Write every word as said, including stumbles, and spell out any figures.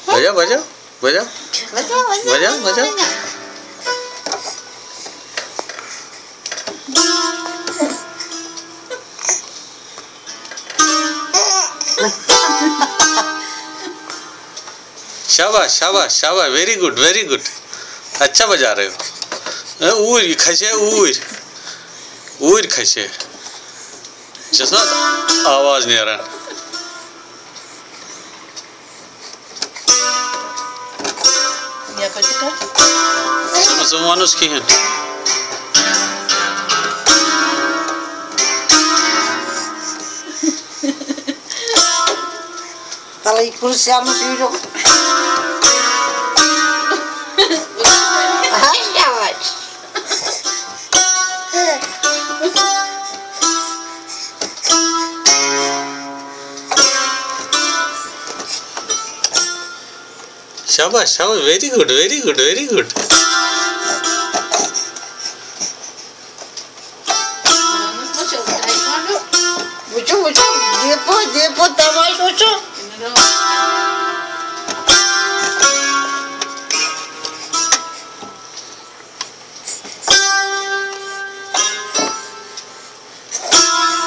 بجاو، بجاو، بجاو۔ بجاو، بجاو، بجاو۔ شاباش، شاباش، شاباش، very good, very good۔ اچھا بجا رہے ہو۔ اے، اوٗرۍ، یہِ کھسہِ اوٗرۍ۔ اوٗرۍ کھسہِ۔ یہِ چھَس نہ آواز نیران۔ یَپٲرۍ چھِ کَتھ؟ ژٕ مہ، ژٕ مہ وَنُس کِہیٖنۍ۔ تَلَے یہِ کُس سیامَس ویٖڈیو۔ اَہَن، کیٛاہ وَنہِ؟ شاباش، شاباش، very good, very good, very good۔ وٕچھِو، وٕچھِو، دیٖپو، دیٖپو تماش وٕچھِو۔